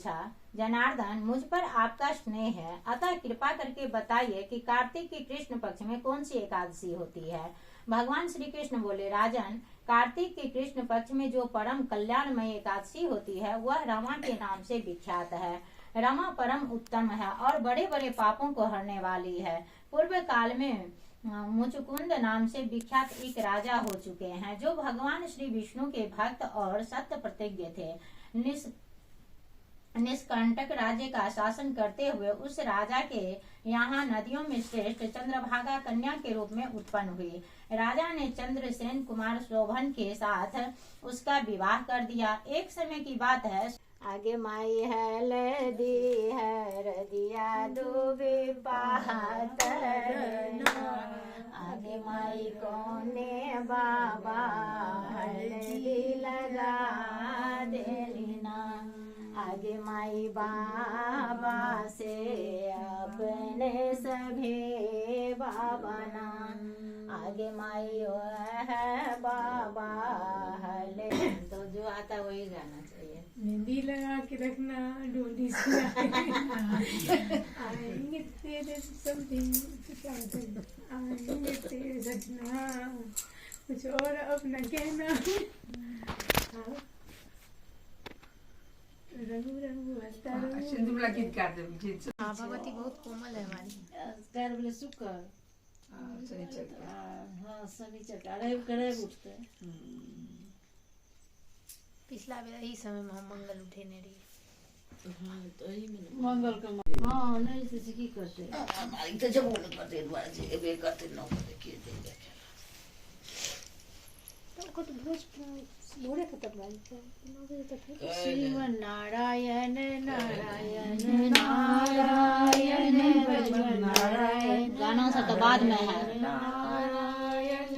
पूछा, जनार्दन, मुझ पर आपका स्नेह है, अतः कृपा करके बताइए कि कार्तिक के कृष्ण पक्ष में कौन सी एकादशी होती है। भगवान श्री कृष्ण बोले, राजन, कार्तिक के कृष्ण पक्ष में जो परम कल्याणमय एकादशी होती है वह रमा के नाम से विख्यात है। रमा परम उत्तम है और बड़े बड़े पापों को हरने वाली है। पूर्व काल में मुचुकुंद नाम से विख्यात एक राजा हो चुके हैं जो भगवान श्री विष्णु के भक्त और सत्य प्रतिज्ञ थे। निष्कंटक राज्य का शासन करते हुए उस राजा के यहाँ नदियों में श्रेष्ठ चंद्रभागा कन्या के रूप में उत्पन्न हुई। राजा ने चंद्रसेन कुमार शोभन के साथ उसका विवाह कर दिया। एक समय की बात है, आगे माई हल्दी हरदिया दुबे पातर, आगे माई कोने बाबा हल्दी लगा देना, आगे माई बाबा से अपने सभी बाबा ना, आगे माई ओ है बाबा हले। तो जो आता वही गाना चाहिए। मेहंदी लगा के रखना, डोली से आएंगे तेरे सब दिन, क्या आएंगे तेरे सजना, कुछ और अपना कहना। हाँ। रंग रंग सिंदूर गीत गा देब। हाँ, भगवती बहुत कोमल है हमारी। कार बोले शुक्र, शनिचर। हाँ, शनिचर का रवि के रवि उठते। पिछला बेर एही समय में हम मंगल उठेने रहियै। हाँ, तो एही में मंगल के। हाँ, नहीं से की करते मालिक तो जब बोल करते दुआरे से एबे करते न करते के दे। तो ओकर तो भोज भोरे खत्म भए जेतै, 9 बजे तक। श्रीमन नारायण नारायण नारायण नारायण। गाना सब तो बाद में है। नारायण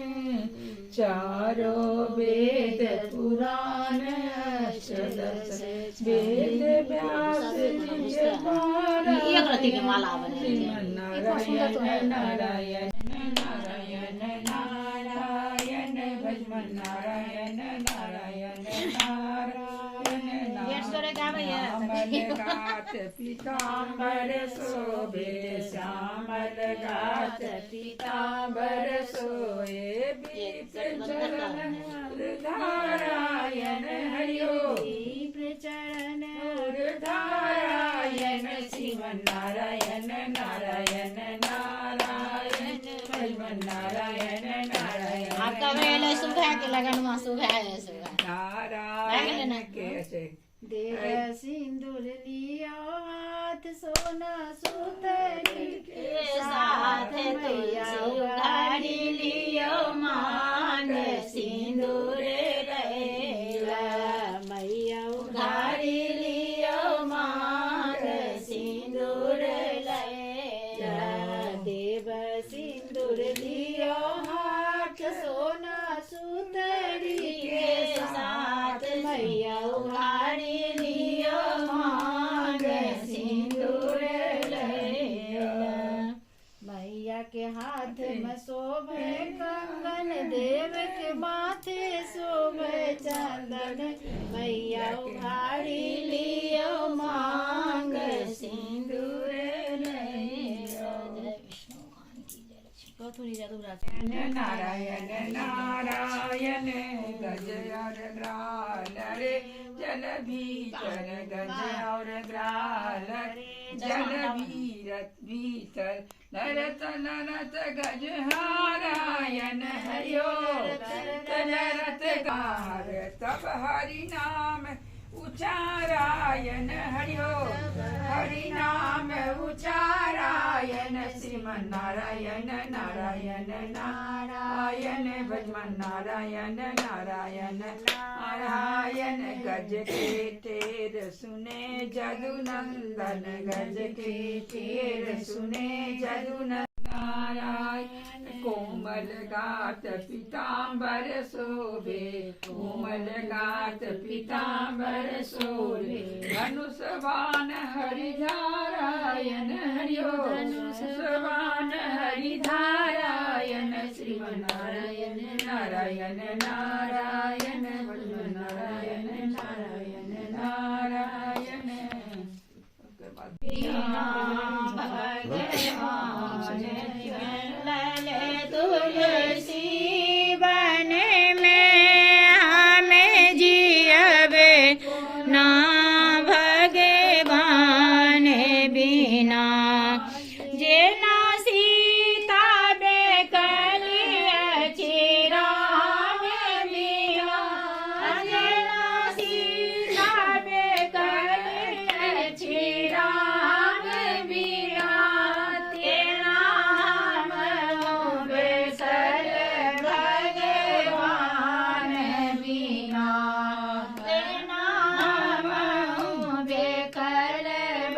चारों वेद पुराण अष्टदश वेद व्यास जी के पार। एक रत्ती के माला बने। नारायण नारायण नारायण नारायण भजमन नारायण नारायण नारायण। श्यामल गात पीताम्बर शोभे, श्यामल गात पीताम्बर सोए, चरण धारायण हरिओ चरण धारायण शिव नारायण नारायण नारायण भजमन नारायण नारायण। आपका भेल सुबह के लगन में, सुबह है सुबह नारायण के से देव सिंदूर लियो हाथ सोना सुतरी के साथ, तुलसी उघारी लियो मांग सिंदूर रैला, मैया उघारी लियो मांग सिंदूर लैला। देव सिंदूर लियो हाथ सोना सुतरी के साथ, मैया उघारी लियो मांग सिंदूर लैला। मैया के हाथ में शोभे कंगन, देव के माथे शोभे चंदन, मैया उघारी लियो मांग सिंदूर लैला। जय विष्णु भगवान की जय। लक्ष्मी नारायण नारायण गज और ग्राल रे जल भीतर, गज और ग्राल जल भीरत भीतर, नरत नरत गज हारायण हरिओ नरत गार, तब हरि नाम उचारायण हरिओ हरि नाम उचारायण श्रीमन नारायण नारायण नारायण भजमन नारायण नारायण नारायण। गज के टेर सुने जदुनंदन, गज के टेर सुने जदुनंदन नारायण। कोमल गात पीताम्बर शोभे, कोमल गात पीताम्बर शोभे, धनुष बाण हरिधारायण हरिओ धनुष बाण हरिधारायण श्रीमन नारायण नारायण नारायण नारायण नारायण नारायण। भगवान चलल तुलसी बन में हमें जियबे ना भगवान बिना। जेना सीता बेकल अछि राम बिना, जेना सीता बेकल अछि राम बिना, तेना हम बेसल भगवान बिना, तेना हम बेकल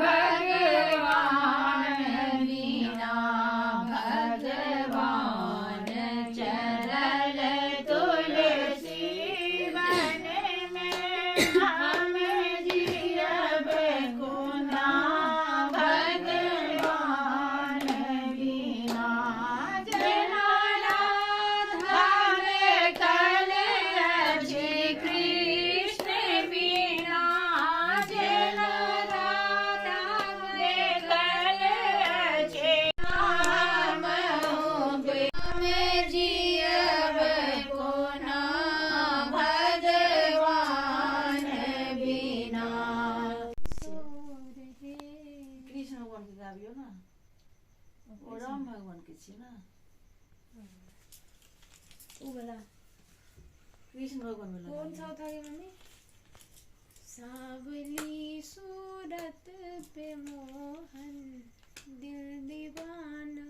भगवान बिना। भगवान चलल तुलसी बन में हम जियब कोना भगवान बिना। जेना राधा बेकल अछि कृष्ण बिना, जेना राधा बेकल अछि राम हमें जियब कोना भगवान बिना। कृष्ण भगवान के गाबियो ना, ओ राम भगवान के छियै ना। ऊ वाला कृष्ण भगवान वाला कौन सा था ये मम्मी? सावली सूरत पे मोहन दिल दीवाना।